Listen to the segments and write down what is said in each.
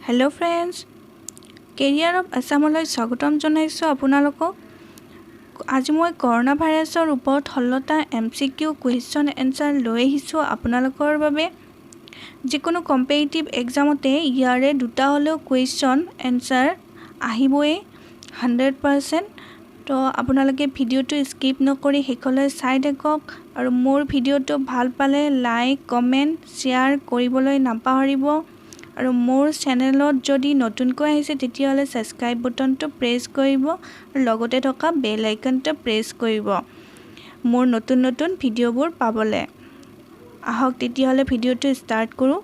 Hello' friends, career of আছামলৈ স্বাগতম জনাইছোঁ আপোনালোকক। আজি মই কৰোণা ভাইৰাছৰ ওপৰত 16টা এমচিকিউ কুৱেশ্যন এনচাৰ লৈ আহিছোঁ আপোনালোকৰ বাবে। যিকোনো কম্পিটিটিভ এক্সামতে ইয়াৰে দুটা হ'লেও কুৱেশ্যন এনচাৰ আহিবই 100%। তো আপোনালোকে ভিডিঅ'টো স্কিপ নকৰি শেষলৈ চাই থাকক আৰু মোৰ ভিডিঅ'টো ভাল পালে লাইক, কমেণ্ট, শ্বেয়াৰ কৰিবলৈ নাপাহৰিব। আৰু মোৰ চেনেলত যদি নতুনকৈ আহিছে, তেতিয়াহ'লে ছাবস্ক্ৰাইব বটনটো প্ৰেছ কৰিব আৰু লগতে থকা বেল আইকনটো প্ৰেছ কৰিব মোৰ নতুন নতুন ভিডিঅ'বোৰ পাবলৈ। আহক তেতিয়াহ'লে ভিডিঅ'টো ষ্টাৰ্ট কৰোঁ।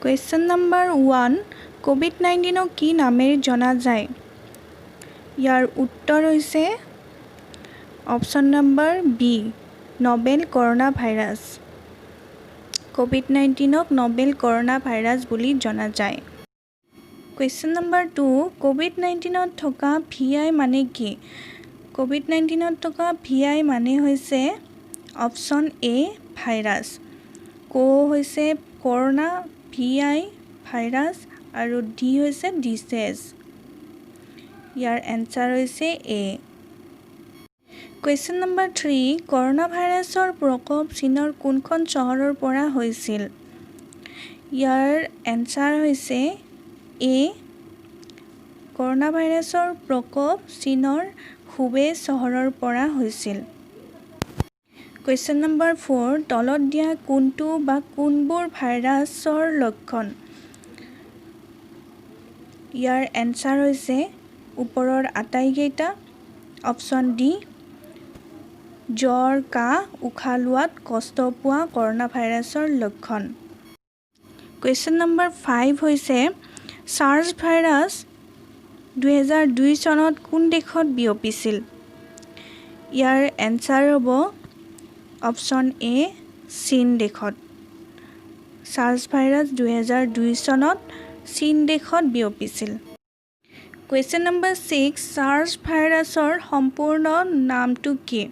কুৱেশ্যন নম্বৰ 1, ক'ভিড-19ক কি নামেৰে জনা যায়? ইয়াৰ উত্তৰ হৈছে option number B, novel corona virus. ক'ভিড-19ক novel corona virus বুলি জনা যায়। কুৱেশ্যন নম্বৰ 2, ক'ভিড-19ত থকা ভি আই মানে কি? ক'ভিড-19ত থকা ভি আই মানে হৈছে অপশ্যন এ, ভাইৰাছ। ক হৈছে কৰোণা, ভি আই ভাইৰাছ আৰু ডি হৈছে ডিছেজ। ইয়াৰ এনচাৰ হৈছে এ। কুৱেশ্যন নম্বৰ 3, কৰোণা ভাইৰাছৰ প্ৰকোপ চীনৰ কোনখন চহৰৰ পৰা হৈছিল? ইয়াৰ এনচাৰ হৈছে এ, কৰোণা ভাইৰাছৰ প্ৰকোপ চীনৰ হুবে চহৰৰ পৰা হৈছিল। কুৱেশ্যন নম্বৰ 4, তলত দিয়া কোনটো বা কোনবোৰ ভাইৰাছৰ লক্ষণ? ইয়াৰ এনচাৰ হৈছে ওপৰৰ আটাইকেইটা, অপশ্যন ডি। জ্বৰ, কাহ, উশাহ লোৱাত কষ্ট পোৱা কৰোণা ভাইৰাছৰ লক্ষণ। কুৱেশ্যন নম্বৰ 5 হৈছে, ছাৰ্ছ ভাইৰাছ 2002 চনত কোন দেশত বিয়পিছিল? ইয়াৰ এনচাৰ হ'ব অপশ্যন এ, চীন দেশত। ছাৰ্ছ ভাইৰাছ 2002 চনত চীন দেশত বিয়পিছিল। কুৱেশ্যন নম্বৰ 6, ছাৰ্ছ ভাইৰাছৰ সম্পূৰ্ণ নামটো কি?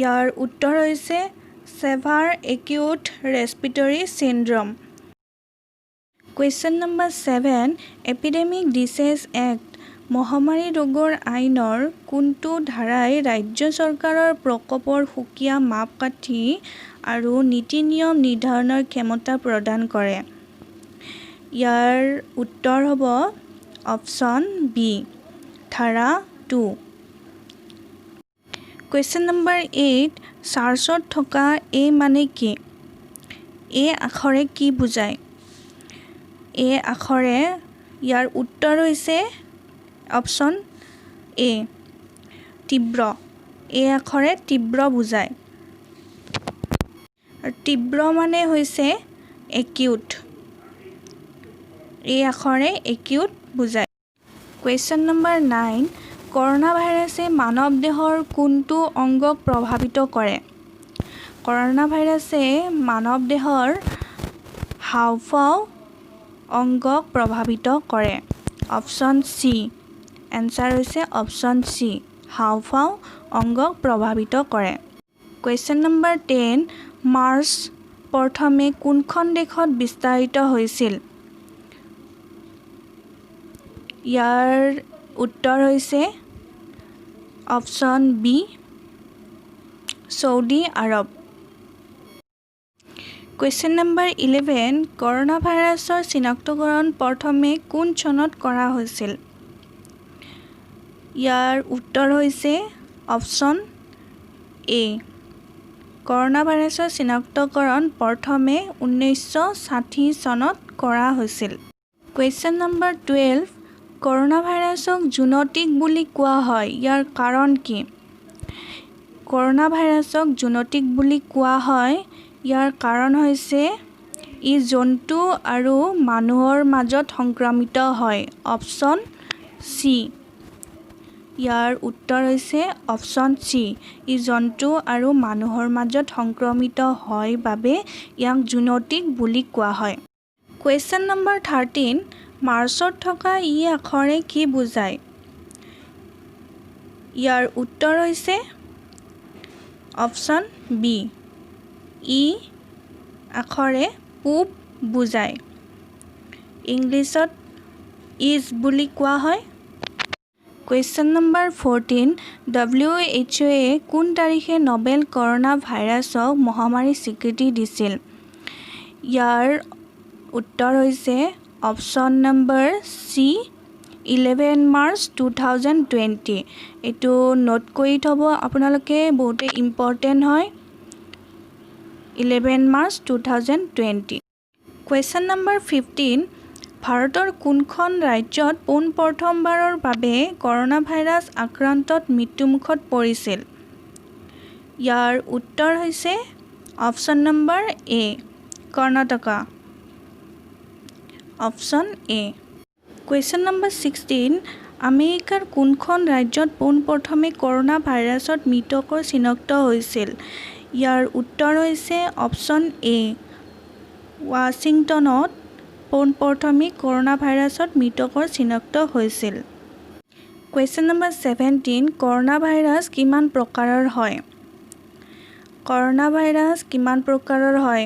ইয়াৰ উত্তৰ হৈছে severe acute respiratory syndrome. Question number 7, Epidemic Disease Act, মহামাৰী ৰোগৰ আইনৰ কোনটো ধাৰাই ৰাজ্য চৰকাৰৰ প্ৰকোপৰ সুকীয়া মাপকাঠি আৰু নীতি নিয়ম নিৰ্ধাৰণৰ ক্ষমতা প্ৰদান কৰে? ইয়াৰ উত্তৰ হ'ব অপশ্যন বি, ধাৰা 2। কুৱেশ্যন নম্বৰ 8, ছাৰ্ছত থকা এ মানে কি? এ আখৰে কি বুজায়? এ আখৰে, ইয়াৰ উত্তৰ হৈছে অপশ্যন এ, তীব্ৰ। এ আখৰে তীব্ৰ বুজায় আৰু তীব্ৰ মানে হৈছে একিউট। এ আখৰে একিউট বুজায়। কুৱেশ্যন নম্বৰ 9, কৰোণা ভাইৰাছে মানৱ দেহৰ কোনটো অংগক প্ৰভাৱিত কৰে? কৰোণা ভাইৰাছে মানৱ দেহৰ হাওঁফাওঁ অংগক প্ৰভাৱিত কৰে, অপশ্যন চি। এনচাৰ হৈছে অপশ্যন চি, হাওঁফাওঁ অংগক প্ৰভাৱিত কৰে। কুৱেশ্যন নম্বৰ 10, মাৰ্ছ প্ৰথমে কোনখন দেশত বিস্তাৰিত হৈছিল? ইয়াৰ উত্তৰ হৈছে option B, Saudi Arab. Question number 11, corona ভাইৰাছৰ চিনাক্তকৰণ প্ৰথমে কোন চনত কৰা হৈছিল? ইয়াৰ উত্তৰ হৈছে অপশ্যন এ, কৰোণা ভাইৰাছৰ চিনাক্তকৰণ প্ৰথমে 1960 চনত কৰা হৈছিল। কুৱেশ্যন নম্বৰ 12, কৰোণা ভাইৰাছক জুন'টিক বুলি কোৱা হয়, ইয়াৰ কাৰণ কি? কৰোণা ভাইৰাছক জুন'টিক বুলি কোৱা হয়, ইয়াৰ কাৰণ হৈছে ই জন্তু আৰু মানুহৰ মাজত সংক্ৰমিত হয়, অপশ্যন চি। ইয়াৰ উত্তৰ হৈছে অপশ্যন চি, ই জন্তু আৰু মানুহৰ মাজত সংক্ৰমিত হয় বাবে ইয়াক জুন'টিক বুলি কোৱা হয়। কুৱেশ্যন নম্বৰ 13, মাৰ্ছত থকা ই আখৰে কি বুজায়? ইয়াৰ উত্তৰ হৈছে অপশ্যন বি, ই আখৰে পূব বুজায়। ইংলিছত is বুলি কোৱা হয়। কুৱেশ্যন নম্বৰ 14, WHO এ কোন তাৰিখে নভেল কৰোণা ভাইৰাছক মহামাৰী স্বীকৃতি দিছিল? ইয়াৰ উত্তৰ হৈছে option number C, 11 March 2020। এইটো নোট কৰি থ'ব আপোনালোকে, বহুতেই ইম্পৰ্টেণ্ট হয়। 11 March 2020। Question number 15, ভাৰতৰ কোনখন ৰাজ্যত পোনপ্ৰথমবাৰৰ বাবে কৰোণা ভাইৰাছ আক্ৰান্তত মৃত্যুমুখত পৰিছিল? ইয়াৰ উত্তৰ হৈছে option number A, Karnataka, option A. Question number 16, আমেৰিকাৰ কোনখন ৰাজ্যত পোনপ্ৰথমে কৰোণা ভাইৰাছত মৃতকৰ চিনাক্ত হৈছিল? ইয়াৰ উত্তৰ হৈছে অপশ্যন এ, ৱাশ্বিংটনত পোনপ্ৰথমে কৰোণা ভাইৰাছত মৃতকৰ চিনাক্ত হৈছিল। কুৱেশ্যন নম্বৰ 17, কৰোণা ভাইৰাছ কিমান প্ৰকাৰৰ হয়? কৰোণা ভাইৰাছ কিমান প্ৰকাৰৰ হয়?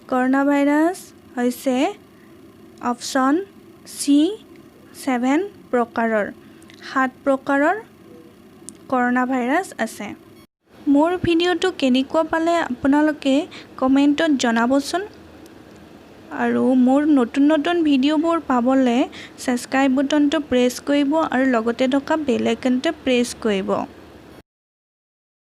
কৰোণা ভাইৰাছ হৈছে অপশ্যন চি, 7 প্ৰকাৰৰ। সাত প্ৰকাৰৰ কৰোণা ভাইৰাছ আছে। মোৰ ভিডিঅ'টো কেনেকুৱা পালে আপোনালোকে কমেণ্টত জনাবচোন আৰু মোৰ নতুন নতুন ভিডিঅ'বোৰ পাবলৈ ছাবস্ক্ৰাইব বুটনটো প্ৰেছ কৰিব আৰু লগতে থকা বেল আইকনটো প্ৰেছ কৰিব।